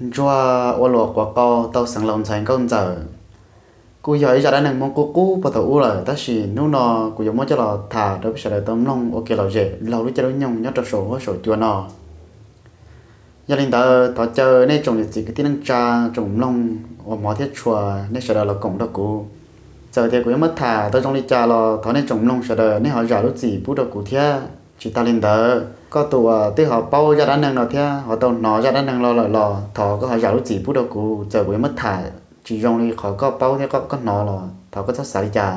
Ntsuag ua luam quav qau tau xeev laus ntxhais nkauj ntxawm, kuj yog ib zaj dab neeg Hmoob qub qub puag thaum ub lawm, tab sis hnub no kuv yuav muab coj los tham rau peb sawv daws tau mloog ua kev lom zem laug lub caij lub nyoog nyob rau saum huab saum cua no. Yog li ntawd thov caw nej tsoom niam txiv kwv tij neej tsa, tsoom mloog uas hmov thiab tshua, nej sawv daws los koom nrog kuv. Txawm tias kuv yuav muab tham tau zoo li cas los thov nej tsoom mloog sawv daws nej ho zam lub txim pub rau kuv thiab. Tsis tas li ntawd, koj tus uas twb ho paub zaj dab neeg no thiab ho tau hnov zaj dab neeg no lawm los thov koj ho zam lub txim pub rau kuv. Txawm kuv yuav muab tham tsis zoo li qhov koj paub thiab koj hnov los thov koj txhob xav li cas.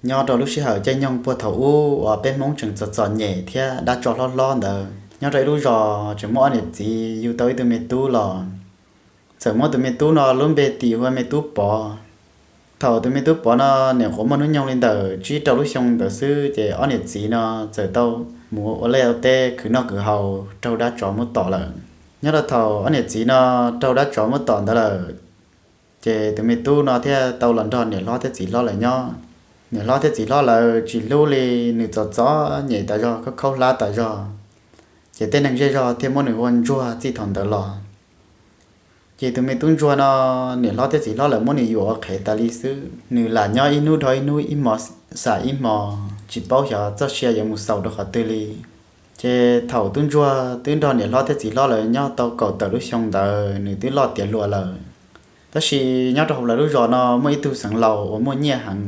Nyob rau lub sij hawm caij nyoog puag thaum ub uas peb Hmoob tseem txom txom nyem thiab dab tsov hlob hlob ntawd, nyob rau ib lub zos tseem muaj ob niam txiv yug tau ib tug me tub los. Txawm muab tus me tub no lub npe tis hu ua me tub Pov. Thaum tus me tub Pov no nyuam qhuav muaj hnub nyoog li ntawm tsib rau lub xyoo ntawd xwb ces ob niam txiv no txawm tau mus ua liaj ua teb khwv noj khwv haus raug dab tsov muab tom lawm. Nyob rau thaum ob niam txiv no raug dab tsov muab tom ntawd lawm, ces tus me tub no thiaj tau los nrog niam hlob thiab txiv hlob lawv nyob. Niam hlob thiab txiv hlob lawv tsis hlub li, nws txom txom nyem tas zog, khaub khaub hlab tas zog, ces tej neeg zej zog thiaj muab nws hu ua Ntsuag txij thaum ntawd los. Ces tus me tub Ntsuag no, niam hlob thiab txiv hlob lawv muab nws yuam ua qhev tas li xwb, nws lam nyob ib hnub dhau ib hnub, ib hmo xam ib hmo, tsis paub xyov txoj sia yuav mus xaus rau qhov twg li. Ces thaum tub Ntsuag twb nrog niam hlob thiab txiv hlob lawv nyob tau kaum tawm lub xyoo ntawd nws twb loj tiav hluas lawm. Tab sis nyob rau hauv lawv lub zos no muaj ib tug xeev laus uas muaj nyiaj heev.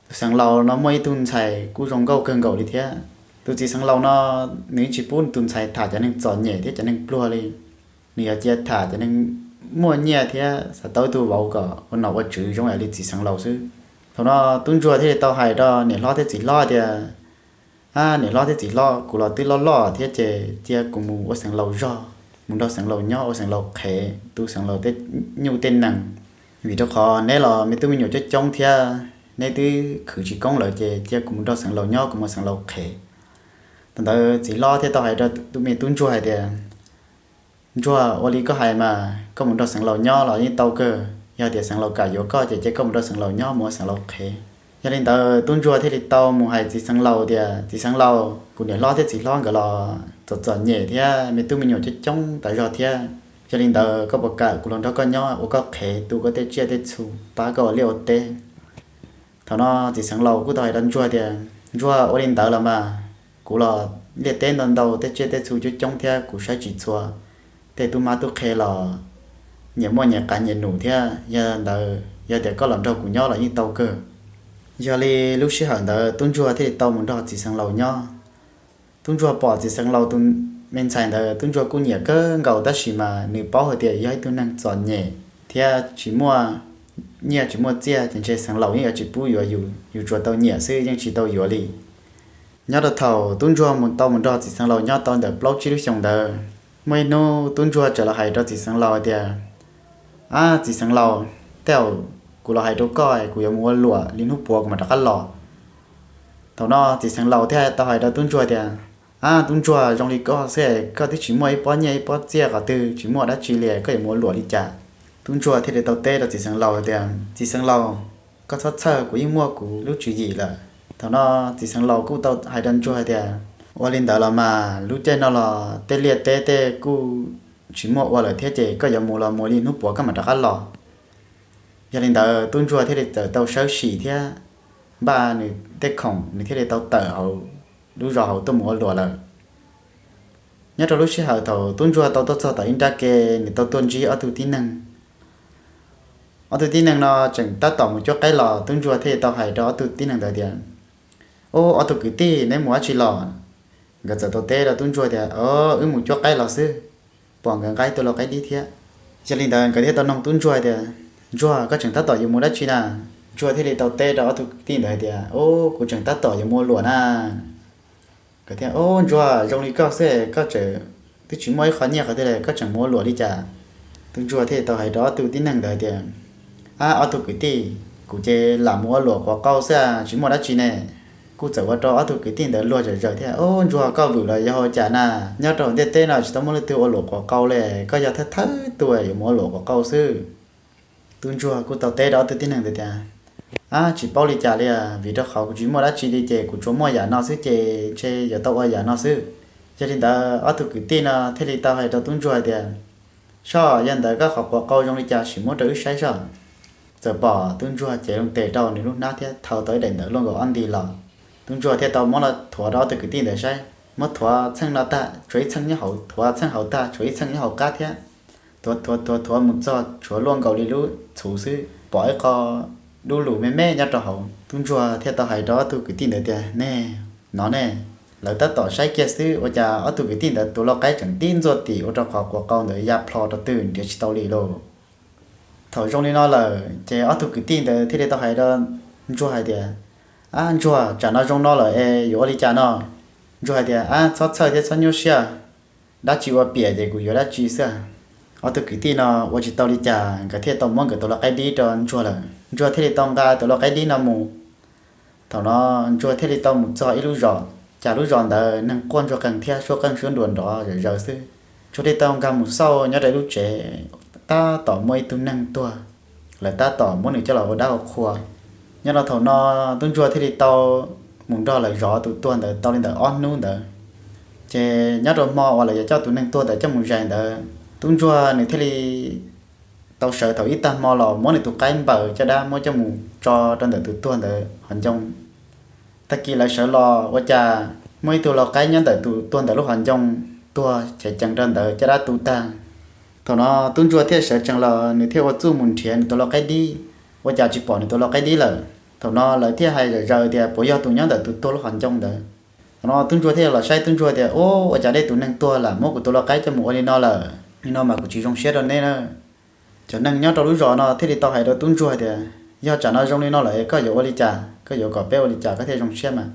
Tus xeev laus no muaj ib tug ntxhais kuj zoo nkauj kawg nkaus li thiab. Tus txiv xeev laus no, nws tsis pub tus ntxhais tham cov neeg txom nyem thiab cov neeg pluag li. Nws yog cia tham cov neeg muaj nyiaj thiab xav tau ib tug vauv kom ua nom ua tswv zoo li txiv xeev laus xwb. Thaum no tub Ntsuag thiaj li tau hais rau niam hlob thiab txiv hlob tias, A, niam hlob thiab txiv hlob, kuv los twb loj loj thiab ces cia kuv mus ua xeev laus zog, mus nrog xeev laus nyob ua xeev laus qhev, tu xeev laus tej nyuj tej nees. Vim rau qhov neb los me tub me nyuam coob coob thiab, neb twb khwv tsis koob lawm ces cia kuv mus nrog xeev laus nyob, kuv mus ua xeev laus qhev. Thaum ntawd txiv hlob thiaj tau hais rau tus me tub Ntsuag hais tias, Ntsuag, ua li koj hais mas koj mus nrog xeev laus nyob los yeej tau kawg. Yog tias xeev laus kam yuav koj ces cia koj mus nrog xeev laus nyob, mus ua xeev laus qhev. Yog li ntawd tub Ntsuag thiaj li tau mus hais txiv xeev laus tias, Txiv xeev laus, kuv niam hlob thiab txiv hlob nkawd los txom txom nyem thiab me tub me nyuam coob coob tas zog thiab. Yog li ntawd koj puas kam kuv los nrog koj nyob ua koj qhev, tu koj tej tsiaj tej txhu, pab koj ua liaj ua teb? Thaum no txiv xeev laus kuj tau hais rau Ntsuag tias, Ntsuag, ua li ntawd los mas, kuv los liaj teb ntau ntau, tej tsiaj tej txhu coob coob thiab kuv saib tsis txhua, tej tub mab tub qhe los nyias muaj nyias qav nyias num thiab. Yog ntawd yog tias koj los nrog kuv nyob los yeej tau kawg. Yog li lub sij hawm ntawd tub Ntsuag thiaj li tau mus nrog txiv xeev laus nyob. Tub Ntsuag pom txiv xeev laus tus me ntxhais ntawd tub Ntsuag kuj nyiam kawg nkaus, tab sis mas nws paub hais tias yog ib tug neeg txom nyem thiab tsis muaj nyiaj tsis muaj txiaj ces ntshe xeev laus yeej yuav tsis pub yuav yus, yus tsuas tau nyiam xwb yeej tsis tau yuav li. Nyob rau thaum tub Ntsuag mus tau mus nrog txiv xeev laus nyob tau ntawm plaub tsib lub xyoo ntawd, muaj ib hnub tub Ntsuag txawm los hais rau txiv xeev laus hais tias, A, txiv xeev laus, tej zaum kuv los hais rau koj, kuv yuav mus ua luam li hnub puav kuv mam rov qab los. Thaum no txiv xeev laus thiaj tau hais rau tub Ntsuag tias, A, tub Ntsuag, zoo li koj xwb, koj twb tsis muaj ib pob nyiaj ib pob txiaj qhov twg, tsis muaj dab tsi li, koj yuav mus ua luam li cas? Tub Ntsuag thiaj li tau teb rau txiv xeev laus tias, Txiv xeev laus, koj txhob txhawj, kuv yeej muaj kuv lub tswv yim lawm. Thaum no txiv xeev laus kuj tau hais rau Ntsuag hais tias, Ua li ntawd los mas lub caij no los tej liaj teb tej kuj tsis muaj ua lawm thiab, ces koj yuav mus los mus li hnub puav koj mam rov qab los. Yog li ntawd tub Ntsuag thiaj li txawm tau sawb sim thiab npaj nws tej khoom, nws thiaj li tau tawm hauv lub zos hauv tuaj mus ua luam lawm. Nyob rau lub sij hawm thaum tub Ntsuag tau tuaj txog tom ib nrab ke, nws tau tuaj ntsib ob tug tib neeg. Ob tug tib neeg no tseem tab tom mus cuab qaib los, tub Ntsuag thiaj li tau hais rau ob tug tib neeg ntawd tias, Ub, ob tug kwv tij, neb mus dab tsi los? Nkawd txawm tau teb rau tub Ntsuag tias, Wb mus cuab qaib los xwb, pom nkawd nqa ib tug lau qaib dib thiab. Yog li ntawd nkawd thiaj tau noog tub Ntsuag tias, Ntsuag, koj tseem tab tom yuav mus dab tsi na? Ntsuag thiaj li tau teb rau ob tug kwv tij ntawd hais tias, Ub, kuv tseem tab tom yuav mus ua luam na. Nkawd thiaj, Ub, Ntsuag, zoo li koj xwb, koj tseem twb tsis muaj ib qho nyiaj qhov twg li, koj tseem mus ua luam li cas? Tub Ntsuag thiaj li tau hais rau ob tug tib neeg ntawd hais tias, Ab, ob tug kwv tij, kuv ces lam mus ua luam quav qau xwb, tsis muaj dab tsi ne. Kuj txawm ua rau ob tug kwv tij ntawd luag zom zaws thiab, Ub, Ntsuag, koj vwm los yog ua cas na? Nyob rau ntiaj teb no tsis tau muaj leej twg ua luam quav qau li, koj yog thawj thawj tug yuav mus ua luam quav qau xwb. Tub Ntsuag kuj tau teb rau ob tug tib neeg ntawd tias, Ab, tsis paub li cas li, vim rau qhov kuv tsis muaj dab tsi li ces kuv tsuas muaj yam no xwb ces ntshe yuav tau ua yam no xwb. Yog li ntawd ob tug kwv tij no thiaj li tau hais rau tub Ntsuag hais tias, Soj, yog ntawd koj qhov quav qau zoo li cas sim muab rau wb saib soj. Txawm pom tub ntsuag cev loo tes rau nws lub hnab thiab thau tau ib daim ntawv luaj nkaus ob nti los. Tub ntsuag thiaj tau muab los thuav rau ob tug kwv tij ntawd saib, muab thuav txheej no tag tshuav ib txheej nyob hauv, thuav txheej hauv tag tshuav ib txheej nyob hauv qab thiab. Thuav thuav thuav thuav mus txog tshuav luaj nkaus li lub txhuv xwb, pom ib qho dub lug me me nyob rau hauv. Tub ntsuag thiaj tau hais rau ob tug kwv tij ntawd tias, Nej, no ne. Lawv tab tom saib kiag xwb ua cas ob tug kwv tij ntawd tus lau qaib tseem tib ntxuaj tim ua rau qhov quav qau ntawd ya plho rau twg nrhiav tsis tau li lauj. Thaum zoo li no lawm ces ob tug kwv tij ntawd thiaj li tau hais rau ntsuag hais tias, Ab ntsuag, tsam no zoo no lawm es yuav ua li cas no? Ntsuag hais tias, Ab, txhob txhawj thiab txhob nyuaj siab, dab tsi ua piam ces kuv yuav dab tsi xwb. Ob tug kwv tij no ua tsis tau li cas, nkawd thiaj tau muab nkawd tus lau qaib dib rau ntsuag lawm. Ntsuag thiaj li tau nqa tus lau qaib dib no mus. Thaum no ntsuag thiaj li tau mus txog ib lub zos, cas lub zos ntawd neeg quaj ntsuag qeeg thiab suab qeej suab nruas nrov zom zaws xwb. Ntsuag thiaj tau nkag mus xauj nyob rau ib lub tsev, tab tom muaj ib tug neeg tuag, lawv tab tom muab nws coj los ua dab ua qhua. Nyob rau thaum no tub ntsuag thiaj li tau mus nrog lawv zov tus tuag ntawd tau li ntawm ob hnub ntawd. Ces nyob rau hmo uas lawv yuav coj tus neeg tuag ntawd coj mus zais ntawd, tub ntsuag nws thiaj li tau sawv thaum ib tag hmo los muab nws tus qaib npaws caj dab muab coj mus tso rau ntawm tus tuag ntawd hauv ncoo. Tag kis lawv sawv los ua cas muaj ib tug lau qaib nyob ntawm tus tuag ntawd lub hauv ncoo, tuag chev cees rau ntawd caj dab tu tag. Thaum no tub ntsuag thiaj sawv tsees los, nws thiaj ua txuj mus nrhiav nws tus lau qaib dib, ua cas tsis pom nws tus lau qaib dib lawm. Thaum no lawv thiaj hais zom zaws tias, Puas yog tus nyob ntawm tus tuag lub hauv ncoo ntawd? Thaum no tub ntsuag thiaj los saib, tub ntsuag tias, Ub, ua cas nej tus neeg tuag lam muab kuv tus lau qaib coj mus ua li no lawm? Li no mas kuv tsis zoo siab rau nej na. Cov neeg nyob rau lub zos no thiaj li tau hais rau tub ntsuag tias, Yog tsam no zoo li no lawm koj yuav ua li cas? Koj yuav kom peb ua li cas koj thiaj zoo siab mas?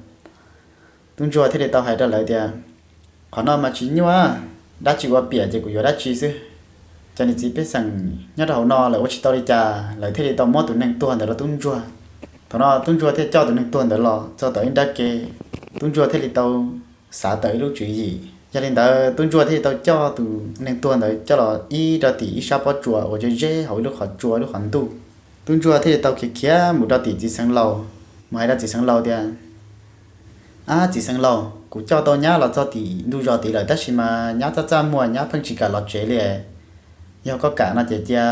Tub ntsuag thiaj li tau hais rau lawv tias, Qhov no mas tsis nyuaj, dab tsi ua piam ces kuv yuav dab tsi xwb. Cov niam txiv pej xeem nyob rau hauv no lawv ua tsis tau li cas, lawv thiaj li tau muab tus neeg tuag ntawd rau tub ntsuag. Thaum no tub ntsuag thiaj coj tus neeg tuag ntawd los txog tom ib nrab ke, tub ntsuag thiaj li tau xav tawm ib lub tswv yim. Yog li ntawd tub ntsuag thiaj li tau coj tus neeg tuag ntawd coj los ib rau tim ib sab pob tsuas uas ze ze hauv ib lub qhov tsua ib lub qhov ntuj. Tub ntsuag thiaj li tau khiav khiav mus rau tim txiv xeev laus, mus hais rau txiv xeev laus tias, Ab txiv xeev laus, kuv coj tau nyab los txog tim ntug zos tid lawm tab sis mas nyab txaj txaj muag, nyab pheej tsis kam los tsev li. Yog koj kam no ces cia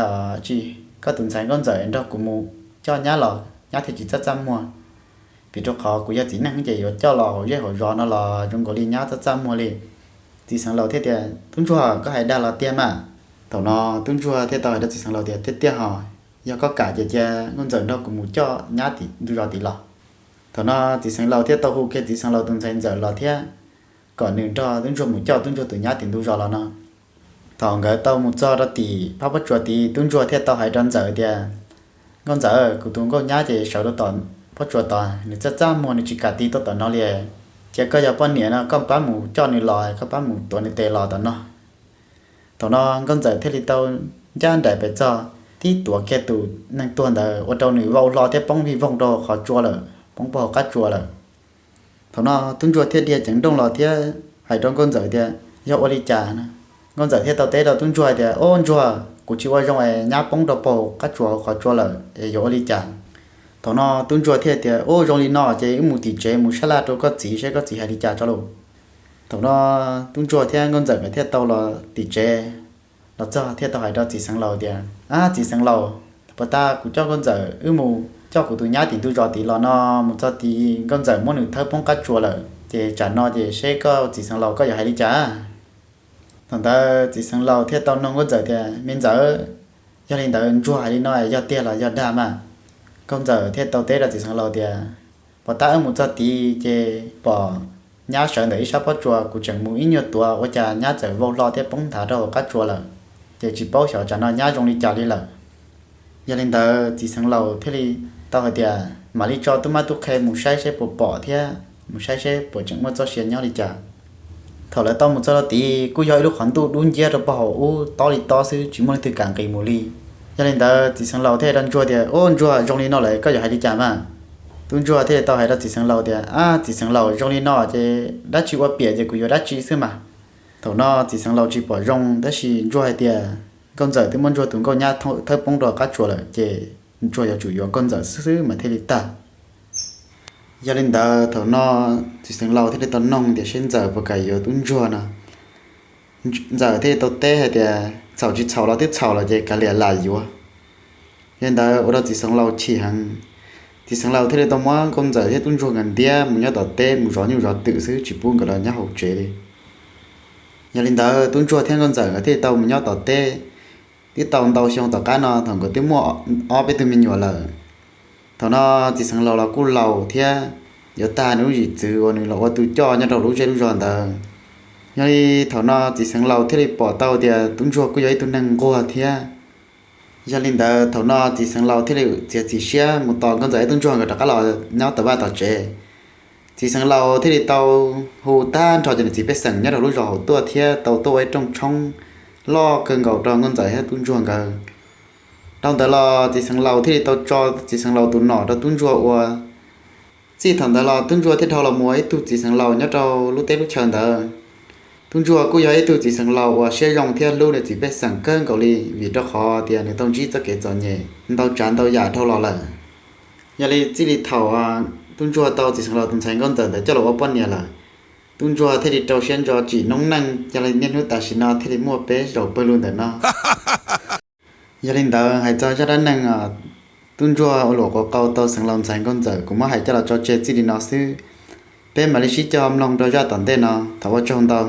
tsis, koj tus ntxhais nkauj ntxawm nrog kuv mus coj nyab los, nyab thiaj tsis txaj txaj muag. Vim rau qhov kuv yog txiv neej ces yuav coj los hauv zej hauv zos no los zoo nkaus li nyab txaj txaj muag li. Txiv xeev laus thiaj tias, Tub ntsuag, koj hais dag los tiag mas? Thaum no tub ntsuag thiaj tau hais rau txiv xeev laus tias, Tiag tiag hos, yog koj kam ces cia nkauj ntxawm nrog kuv mus coj nyab tim ntug zos tid los. Thaum no txiv xeev laus thiaj tau hu kiag txiv xeev laus tus ntxhais ntxawm los thiab kom nws nrog tub ntsuag mus coj tub ntsuag tus nyab tim ntug zos los no. Thaum nkawd tau mus txog rau tim phab pob tsuas tid, tub ntsuag thiaj tau hais rau ntxawm tias, Nkauj ntxawm, kuv tus nkauj nyab ces sawv rau tom pob tsuas tod, nws txaj txaj muag, nws tsis kam tig tuaj tom no li. Cia koj yog poj niam no koj pab mus coj nws los, koj pab mus tuav nws tes los tom no. Thaum no nkauj ntxawm thiaj li tau ncaj nraim pes txog tib tuav kiag tus neeg tuag ntawd ua rau nws vau hlo thiab poob vij voog rau qhov tsua lawm, poob puag hauv qab tsua lawm. Thaum no tub ntsuag thiaj dhia ceev nrooj los thiab hais rau nkauj ntxawm tias, Yog ua li cas no? Nkauj ntxawm thiaj tau teb rau tub ntsuag tias, Ob ntsuag, kuv tsis ua zoo es nyab poob rau puag hauv qab tsua hauv qhov tsua lawm es yuav ua li cas? Thaum no tub ntsuag thiaj tias, Ub, zoo li no ces wb mus tim tsev mus sab laj rau koj txiv saib koj txiv hais li cas tso lauj. Thaum no tub ntsuag thiab nkauj ntxawm nkawd thiaj tau los tim tsev. Los txog thiaj tau hais rau txiv xeev laus tias, Ab txiv xeev laus, puas tas kuv coj nkauj ntxawm wb mus coj kuv tus nyab tim ntug zos tid los no, mus txog tid nkauj ntxawm muab nws thawb poob qab tsua lawm, ces tsam no ces seb koj txiv xeev laus koj yuav hais li cas? Thaum ntawd txiv xeev laus thiaj tau noog nkauj ntxawm tias, Me ntxawm, yog li ntawd ntsuag hais li no yog tiag los yog dag mas? Nkauj ntxawm thiaj tau teb rau txiv xeev laus tias, Puas tas wb mus txog tid ces pom nyab sawv ntawm ib sab pob tsuas, kuv tseem mus ib nyuag tuav ua cas nyab txawm vau hlo thiab poob nthav rau hauv qab tsua lawm, ces tsis paub xyov tsam no nyab zoo li cas li lawm. Yog li ntawd txiv xeev laus thiaj li tau hais tias, Mam li tso tub mab tub qhe mus saib seb puas pom thiab mus saib seb puas tseem muaj txoj sia nyob li cas. Thaum lawv tau mus txog rau tid kuj yog ib lub qhov ntuj dub nciab rau puag hauv ub tob li tob xwb, tsis muaj leej twg kam nqis mus li. Yog li ntawd txiv xeev laus thiaj hais rau ntsuag tias, Ub ntsuag, zoo li no lawm koj yuav hais li cas mas? Tub ntsuag thiaj li tau hais rau txiv xeev laus tias, Ab txiv xeev laus, zoo li no ces dab tsi ua piam ces kuv yuav dab tsi xwb mas. Thaum no txiv xeev laus tsis pom zoo tab sis ntsuag hais tias nkauj ntxawm twb muab ntsuag tus nkauj nyab thawb poob rau qab tsua lawm ces ntsuag yuav tsum yuav nkauj ntxawm xwb xwb mas thiaj li tag. Yog li ntawd thaum no txiv xeev laus thiaj li tau noog tias seb ntxawm puas kam yuav tub ntsuag no. Ntxawm thiaj li tau teb hais tias, txhaum tsis txhaum los twb txhaum lawm ces kav liam lam yuav. Yog li ntawd ua rau txiv xeev laus chim heev. Txiv xeev laus thiaj li tau muab nkauj ntxawm thiab tub ntsuag nkawd ntiab mus nyob tom teb mus zov nyuj zov twm xwb tsis pub nkawd los nyob hauv tsev li. Yog li ntawd tub ntsuag thiab nkauj ntxawm nkawd thiaj li tau mus nyob tom teb. Twb tau ntau xyoo tom qab no thaum nkawd twb muaj ob peb tug me nyuam lawm. Thaum no txiv xeev laus los kuj laus thiab, yuav tag nws lub zim txwv uas nws los ua tus coj nyob rau lub zej lub zog ntawd. Yog li thaum no txiv xeev laus thiaj li pom tau tias tub ntsuag kuj yog ib tug neeg nquag thiab. Yog li ntawd thaum no txiv xeev laus thiaj li txiav txim siab mus tos nkauj ntxawm thiab tub ntsuag nkawd rov qab los nyob tom vaj tom tsev. Txiv xeev laus thiaj li tau hu tag nrho cov niam txiv pej xeem nyob rau lub zos hauv tuaj thiab tau tuaj ua ib rooj tshoob loj kawg nkaus rau nkauj ntxawm thiab tub ntsuag nkawd. Dhau ntawd los txiv xeev laus thiaj li tau tso txiv xeev laus tus nom rau tub ntsuag ua. Txij thaum ntawd los tub ntsuag thiaj dhau los mus ua ib tug txiv xeev laus nyob rau lub teb lub chaw ntawd. Tub ntsuag kuj yog ib tug txiv xeev laus uas siab zoo thiab hlub niam txiv pej xeem kawg nkaus li vim rau qhov tias nws tau ntsib txoj kev txom nyem ntau tsav ntau yam dhau los lawm. Yog li txij li thaum tub ntsuag tau txiv xeev laus tus ntxhais nkauj ntxawm ntawd coj los ua poj niam lawm, tub ntsuag thiaj li rau siab ntso tsim noob neej, yog li niaj hnub tam sim no thiaj li muaj peb zaus pawg lug ntawm no. Yog li ntawd hais txog zaj dab neeg tub ntsuag ua luam quav qau tau xeev laus ntxhais nkauj ntxawm kuv muab hais coj los tso tseg txij li no xwb. Peb mam li sib cog mloog rau zaj tom ntej no, thov ua tsaug ntau.